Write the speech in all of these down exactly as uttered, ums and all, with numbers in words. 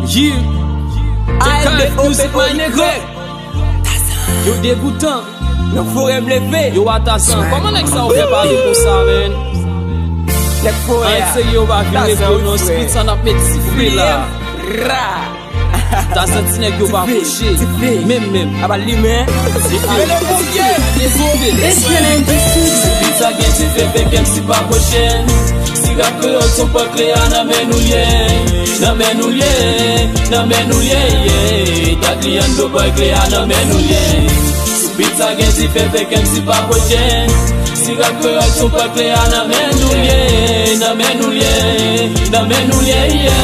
Yeah. T K F Music, my nigga. Yo degoutan. Nan forè m leve. Yo Atazan. Kòman nèg sa yo fè pale konsa, man? Nèg forè a. An serye, yo pa vire pou nou. Street sa n ap met sife la. Ra. Tazan ti nèg yo pa kouche. Menm, menm. Aba limen. Sife. Mele ponpye. Sife. Sife. Sa gen dife, fè kèm si pa pwochen. Si rap kreyòl son pòt kle a, nan men nou l ye. Nan men nou l ye. Nan men nou l ye, ye. Dadly Yando Boy, kle a nan men nou l ye. Si bit sa gen dife, fè kèm si pa pwochen. Si rap kreyòl son pòt kle a, nan men nou l ye. Nan men nou l ye. Nan men nou l ye, ye.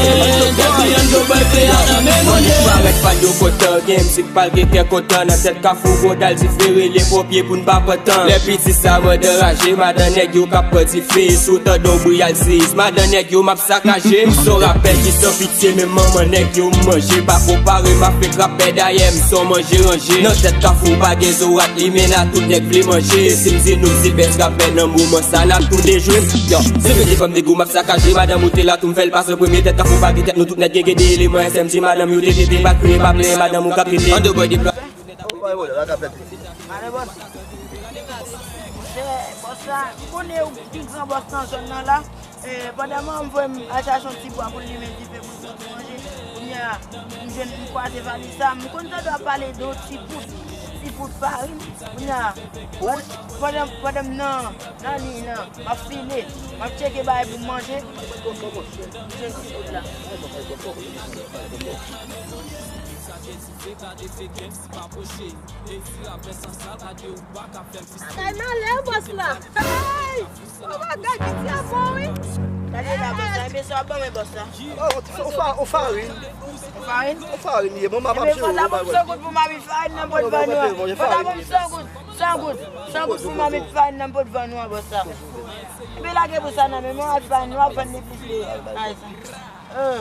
Dadly Yando Boy, kle a nan men nou l ye. Parèt pa yo kontan, gen mizik pral gen kè kontan nan tèt kafou, gwo dal dife, rele ponpye pou n pa pran tan. Lè piti sa mwen anraje, madan nèg yo k ap pran dife, si w tande yon bri al sezi, madan nèg yo m ap sakaje. M se yon rapè ki san pitye, menm manman nèg yo m manje. Pa konpare m avèk rapè, dayè m se yon manje ranje. Nan tèt kafou pa gen zorat, limena tout nèg vle manje. Si m di nou se bèst rapè nan moman sa, n ap tou dejwe. Yo, se vre devan m degou m ap sakaje, madanm ou te la tou m fè l pase an premye. Tèt kafou pa gen tèt, nou tout nèg gen gen de eleman. S M G madanm yo te tete, pa kriye pa plenyen, madanm ou k ap tete. An de bòy de pla. Ou pa wè la ka fèt. Ale bòs. Monchè, bòs la, m konnen ou pi gran bòs nan zòn nan la. Eh, pandan mwen, m voye m al chache yon ti bwa pou l limen dife pou l fè manje. Kounye a, m jwenn, m kwaze valiz sa. M konn tande w ap pale de yon ti pout, ti pout farin. Kounye a, pandan, pandan m nan, nan liy nan, m ap file, m ap tcheke bagay pou m manje. M jwenn ti pout la. Bagay malè, bòs la. Hey! Yon bagay ki tya bon, wi. Gade la, bòs la. Ebyen, sa w ap ban mwen, bòs la? Oh, ou fa-, ou farin. Ou farin? Ou farin, ye. Bon, m ap ap jere w, ou pa wè. Ebyen, fò ta ban m san goud pou m ap farin nan pòt vann ou an. Fò ta ban m san goud. San goud. San goud pou m ap farin nan pòt vann ou an, bòs la. Ebyen, lage pou sa nan men mwen, w ap farin, w ap vann li plis li. Ay, sa. Ah.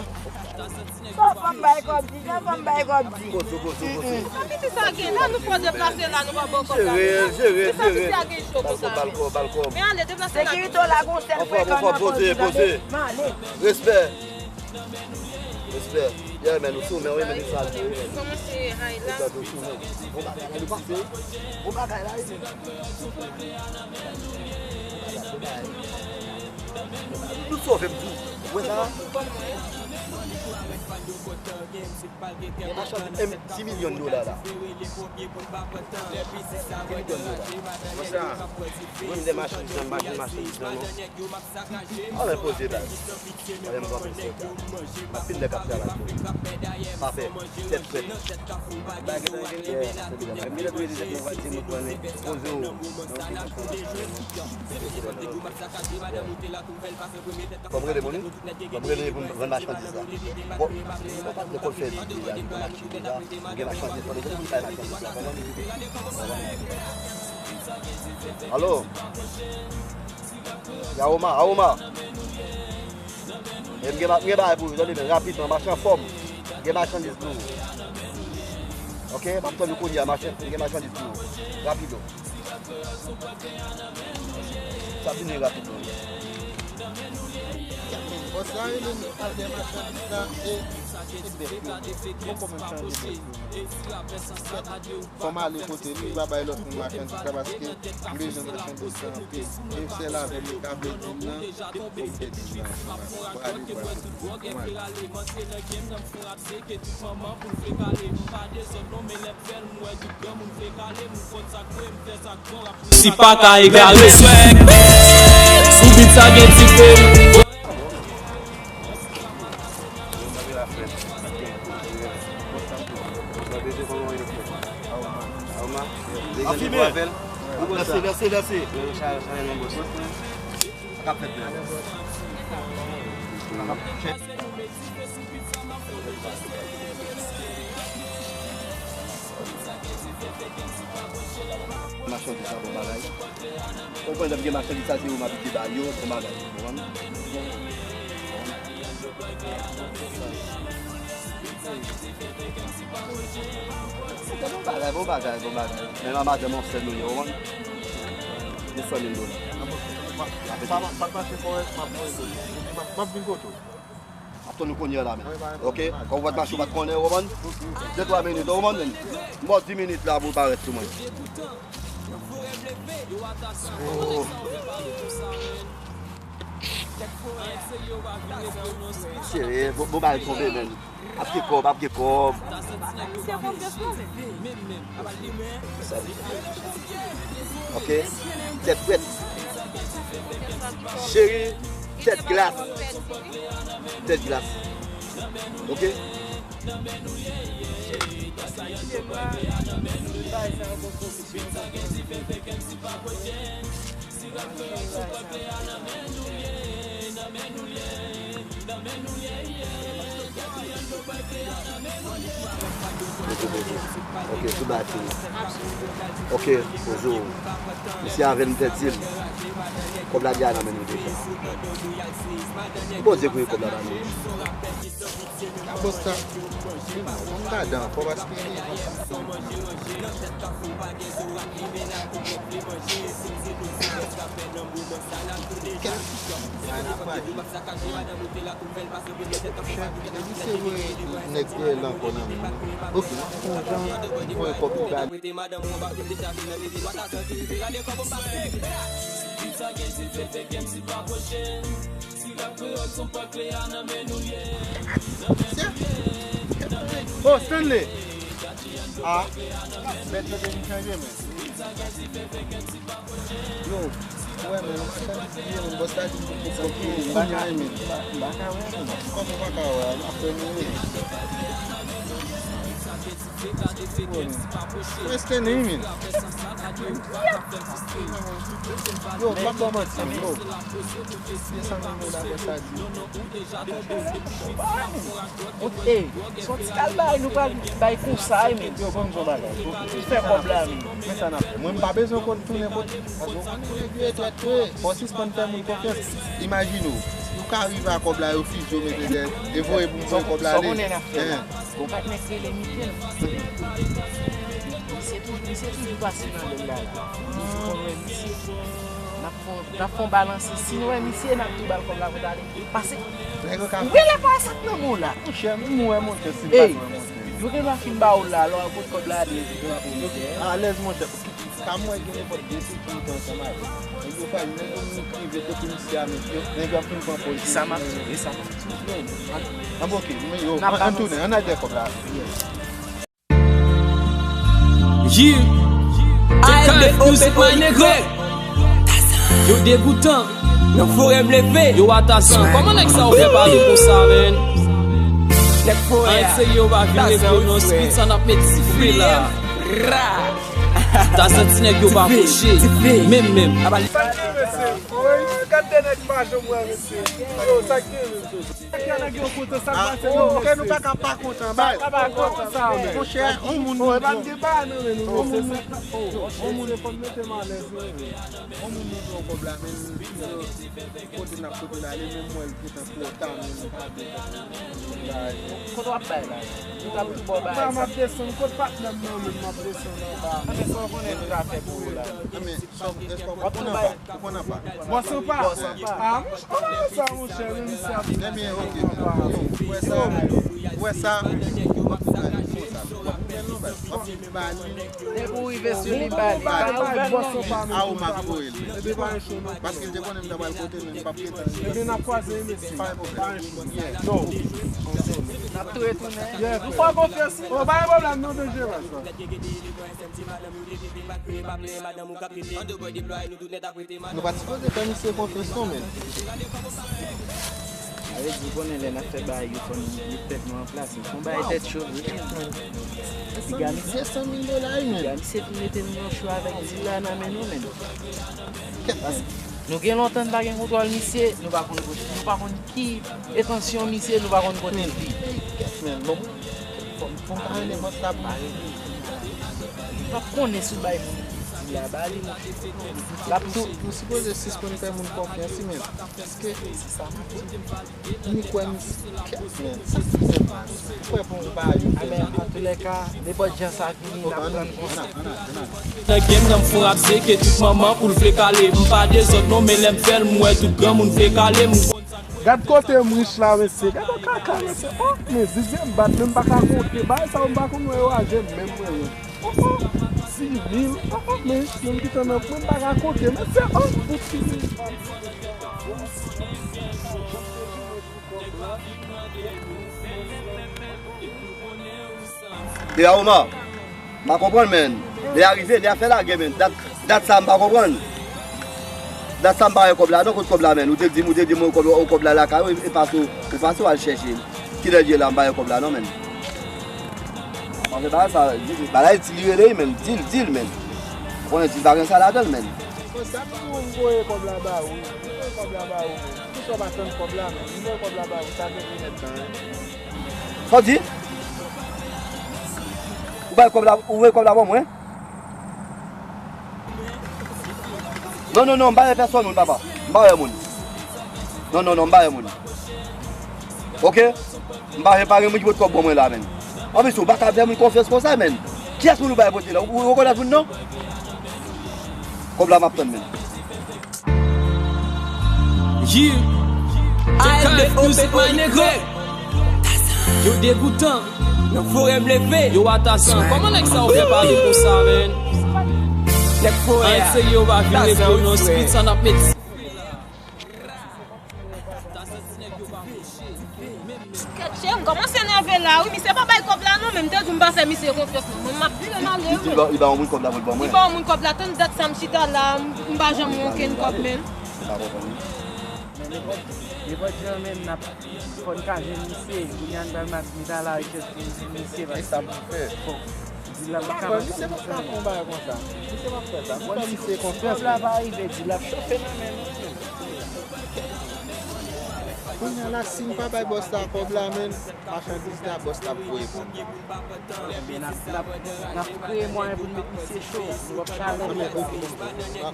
Sa fanm bay kòb di, sa fanm bay kòb di. Pozo, pozo, pozo. Sa piti sa gen la, nou fò deplase la, nou pa ba w kòb la. Jere l, jere l, jere l. Piti sa gen cho konsa. Ba l kòb, ba l kòb, ba l kòb. Men ale, deplase la. Sekirite w la gon sèl frekan nan poze, poze. M ale. Respè. Respè. Yeah, man, ou sou men, wi, men, sa l ye, wi, men. Kòmanse hay la. Respè, ou sou men. Bon bagay la, nou pase. Bon bagay la, wi, men. Nou sove m tou. Ou wè sa? Gen machandiz, em, dis milyon dola la. Dis milyon dola. Konsa, mwen m de machandiz nan, machandiz nan, non. Anlè poze baz. Anlè m pran poze. Anpil nèg ap travay. Pa pè. Tèt frèt. Bagay la gen. Yeah, se byen. Mwen m te dwe di tèt mwen, pa di mwen konnen. Poze w. Fò m rele moun wi. Fò m rele pou m vann machandiz la. Bon, bon, pa t lekòl fè li deja, li konn achte deja. Ou gen machandiz, fò m rele pou m bay machandiz la. Konprann? Alo? Ya Oma, a Oma. E m gen, m gen bagay pou ou, tande byen, rapidman, mache anfòm. M gen machandiz pou ou. Oke, m ap tann ou kounye a, mache, m gen machandiz pou ou. Rapido. Sa vini rapidman. Bòs la rele m al gen machandiz la e, e bèt yo. Poko menm chanje bèt yo. Fò m ale kote li, m pa bay lòt moun machandiz la paske m bezwen machandiz la anpil. E m sèl avè l, li ka pèdi m nan, fò m pèdi m nan. Prale, prale. Mwen. Si pa ka egare swag. Sou beat sa gen dife. Afime. Danse, danse, danse. Machandiz la bon bagay. Ou konprann lè m gen machandiz sa se yo m abitye ba yo, bon bagay. Ou konprann? Bon bagay, bon bagay, bon bagay. Men la madanm ansent nou ye, ou konprann? Nou fè mil dola. Sa, sa k mache kòrèk, m ap voye kote. M ap, m ap vin kote w. Konn ou kounye a la, men. Ok? Kòm ou pa t mache, ou pa t konnen, ou konprann? De twa minit, ou konprann, men? M ba w dis minit la pou w parèt sou mwen. Oh. Serye, bon, bon bagay tonbe, men. Ap gen kòb, ap gen kòb. Ok. Tèt frèt. Cheri, tèt glas. Tèt glas. Ok. Ok, tout bagay fini. Ok, poze w. Mesye avè l, m te di l. Kòb la deja nan men nou deja. Poze pou kòb la ba nou. Bòs la. Mwen pa dan ankò paske li. Kèt. Ay, n ap pale. Chèf, depi se voye nèg dèyè l ankò nan men m. Ok, m ap pran jan m voye kòb li ba li. Oh, Stanley! Ah, bèt yo te vin chanje, men. Yo, wè, men, m pa ka di, men, bòs la di m pou m kounye a, men. M pa ka wè, men. Kòman w pa ka wè? M ap fè nou, men. Prèske ni, men. Yo, m ap ba w manti, men, yo. Desann nou la, bòs la di. Ey, se yon ti kalbari nou pral bay konsa, ey, men. Yo, ban m di yon bagay. Pou fè kòb la, men. Men sa n ap fè. Mwen, m pa bezwen konn tounen kot. Paske w konnen nèg yo etrèt vre. Fò w sispann fè moun konfyans. Imajine w, nou ka rive a kòb la, yo fize w mete dèyè, e voye pou m voye kòb la ale. Sa w konnen n ap fè la? Gon patnè ki rele Michel. Misye toujou, misye toujou pase nan lè la. Nou toujou konn wè misye. N ap fè, n ap fè yon balanse. Si nou wè misye, n ap tou ba l kòb la pou l ale. Pase. Ou genlè pa wè sa k nan men w la. Monchè, m wè monchè, si m pa t wè monchè. Yo genlè fin ba w la, lè w al pot kòb la ale, yo ap mete. Alèz, monchè. Ka m wè gen nenpòt de fi ki rete ansanm avè l. Nèg yo pa, nèg yo rive kote misye a, men yo, nèg yo ap fin pran pòz. E sa m ap, e sa m ap di w. An, an, ok, men yo, an, an tounen, an al dèyè kòb la. Yeah. T K F Music, my nigga. Yo degoutan. Nan forè m leve. Yo atazan. Kòman nèg sa yo fè pale konsa, men? Nèg forè a. An serye, yo pa vin leve yo nan street, sa n ap met sife la. Ra. Ta santi nèg yo pa bouche. Menm, menm. Sa k gen, mesye? Woy, gad de nèg m pa janm wè, mesye. Yo, sa k gen, mesye? Sa k gen, nèg yo kontan, sa k pase, yo, ok, nou pa ka pa kontan, bay. Sa pa kontan, sa, men. Monchè, yon moun nou pran. Yon moun nou pran, yon moun nou pran kòb la, men, kote n ap kote l ale, menm mwen, l gentan twò ta, men, m pa vle. Kote w ap bay la? Nou t ap tou bò bay sa. M ap desann, kot patnè m nan, men, m ap desann anba. Anben, sa w konnen nou ka fè pou ou la? Anben, sa w, èske w konn anba? Ou konn anba? Bò Sanpa? Bò Sanpa. Ah, monchè, oh, sa, monchè, men misye ap. Ebyen, ok, men, yo, ou wè sa, ou wè sa, Depi w rive sou li, ba li, ba li. A, ou m ap voye l. Paske l te konnen m ta pral kote l, men m p ap gentan rive. Ebyen, n ap kwaze, wi, mesye. Pa gen pwoblèm. Yo. N ap tou retounen. Nou fè w konfyans, wi. Oh, pa gen pwoblèm, non, danjere, sa. Nou pa t sipoze fè misye konfyans non, men. Sa vle di, ou konnen lè n ap fè bagay yo, fò n met tèt nou an plas. Se yon bagay tèt cho vre. Piga misye san mil dola, wi, men. Piga misye vin mete nou nan cho avèk dil la nan men nou, men. Paske nou gen lontan n pa gen kontwòl misye, nou pa konn kote, nou pa konn ki entansyon misye, nou pa konn kote l viv. Men, bon, fò, fò m ta rele bòs la pou m. L ap konnen si w bay moun dil la ba li, l ap tou. Nou sipoze sispann fè moun konfyans, wi, men. Paske, se sa m di. M kwè m kèt, men. Sa k fè mal? M kwè pou m pa rive. Anben, antoulèka, nenpòt jan sa vini, n ap pran l konsa. Nan game nan m fè w ap seke tout manman pou l vle kale. M pa dezòd non, men lè m fè l, m wè tout granmoun vle kale m. Gad kote m rich la, mesye. Gad yon kaka, mesye. Oh, men zizye m bat, men m pa ka konte. Bagay sa yo, m pa konn wè yo aje menm, mwen menm. Oh, oh, dis mil. Oh, oh, men yon pitit an nan, mwen m pa ka konte, mesye. Oh, pou ti. E a Omar, m pa konprann, men. Lè a rive, lè a fè lagè, men. Dat, dat sa m pa konprann. Dat sa m pa wè kòb la, non, kot kòb la, men. Ou te di m, ou te di m, ou kòb, ou kòb la lakay ou, e pase, ou pase w al chèche. Kilè l ye la, m pa wè kòb la, non, men. Mwen fè bagay sa, di, bagay di li rele, men. Di l, di l, men. Ou konnen di l pa gen sa ladan l, men. Bon, sa pou m voye kòb la ba ou, m voye kòb la ba ou, men. Poukisa w pa tann kòb la, men? M voye kòb la ba ou, sa gen pi nèt tan, wi. Sa w di? Ou bay kòb la, ou voye kòb la ban mwen? Non, non, non, m pa wè pèsòn moun, papa. M pa wè moun. Non, non, non, m pa wè moun. Oke? M pa, pa gen moun ki pot kòb ban mwen la, menn. Anplis, ou pa ka fè moun konfyans konsa, menn. Kiyès moun ou bay pote la? Ou, ou rekonèt moun, non? Kòb la m ap tann, menn. Yeah. A L B O P O Micro. Yo degoutan. Nan forè m leve. Yo atasan. Kòman nèg sa yo fè pale konsa, menn? Nèg forè a. Ay, serye, yo pa vire pou non, street sa n ap met. Kèt, cheri, m kòmanse nève la, wi. Misye pa bay kòb la, non, men m te di w m pa fè misye konfyans, non. Mwen, m ap vire m ale, wi. Li ba, li ba yon moun kòb la pou l ban mwen. Li ba yon moun kòb la, tann dat sa m chita la, m, m pa janm wè okenn kòb, men. Sa bon, bon. Men nenpòt, nenpòt jan, men, n ap, fò n ka jwenn misye. Kounye a, n pral met a la rechèch pou misye, paske, bon. Di l ap kapab. Misye p ap ka fè yon bagay konsa. Misye p ap fè sa. Mwen fè misye konfyans. Kòb la pa rive, di l ap chofe nan men nou. Kounye a la, si m pa bay bòs la kòb la, menn, machandiz la, bòs la ap voye pou m. Ebyen, n ap, n ap, n ap kreye mwayen pou n met misye cho. Nou p ap ka lè. N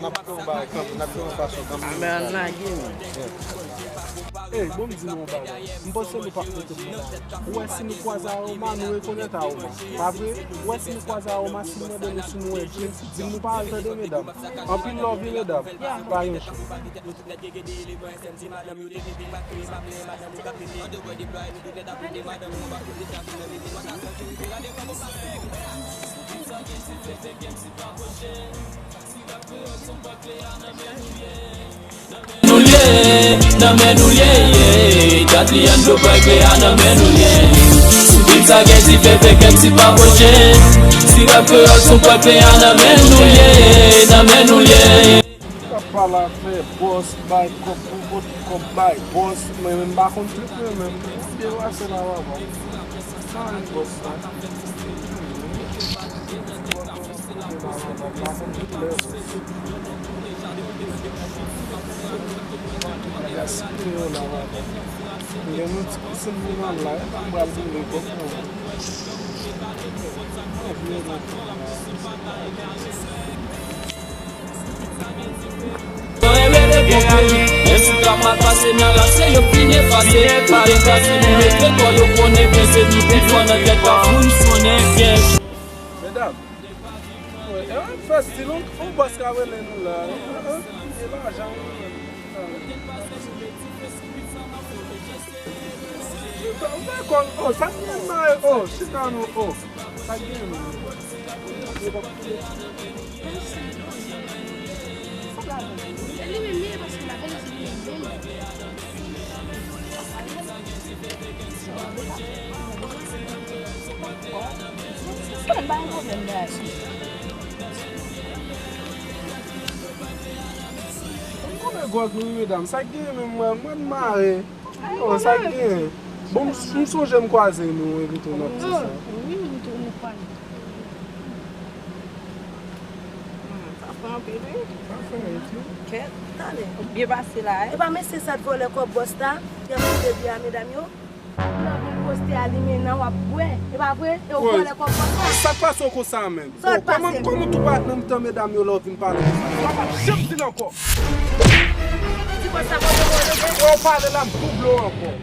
ap fè yon bagay kanmenm, n ap fè yon fason kanmenm. Anben, ann lage, menn. Ey, bon, m di nou yon bagay. M panse nou p ap mete m nan bagay. Ou wè, si nou kwaze Aroma, nou rekonèt Aroma. Pa vre? Ou wè, si nou kwaze Aroma, si m mande nou si nou wè James, di m nou pa al, tande, medam. Anpil love, wi, medam. Pa gen cho. Nou l ye, nan men nou l ye, ye. Kat li an dlo pral kle a nan men nou l ye. Sou bit sa gen dife, fè kèm ti pa poche. Si rap kreyòl son pral kle a nan men nou l ye, nan men nou l ye. K ap pale afè bòs, bay kòb pou pot kòb bay bòs, mwen menm m pa konn trik mwen menm. Depase la papa. Sa menm bòs la. Gaspiye la, papa. Gen yon ti pisin pou m al la, m pral boule kòk mwen. Mwen rele konpli, menm si trap mal pase nan rap, se yo k fin efase. Yo te pase pou mete kò, yo konnen byen se nou ki fò nan tèt a moun sonnen byen. Medam, e fè stil, yon bòs ka rele nou la. E lajan. Ou pa konn, oh, sa k gen mare, oh, chita non, oh. Sa k gen non. Sa pa gen pwoblèm, dayè. M konnen gwòg nou wi, medam. Sa k gen menm, mwen, mwen mare. Oh, sa k gen? Bon, m, m sonje m kwaze nou, epi tou, n ap di sa. Wi, nou tou, nou kwaze. Hmm, sa fè anpil, wi. Sa fè anpil. Kèt, tande. Ou byen pase la, wi. E pa mesye sa t vòlè kòb bòs la, ki ap koupe byen a medam yo? Lè w vin poste a, li men nan w ap bwè. E pa vre? E w vòlè kòb bòs la. Sa k pase w konsa menm? Sa k pase? Kòman, kòman tou pa nan mitan medam yo lè w vin pale konsa? Sa pa janm vin ankò. Ti bòs la kote w vòlè? Wè w pale la, m double w ankò.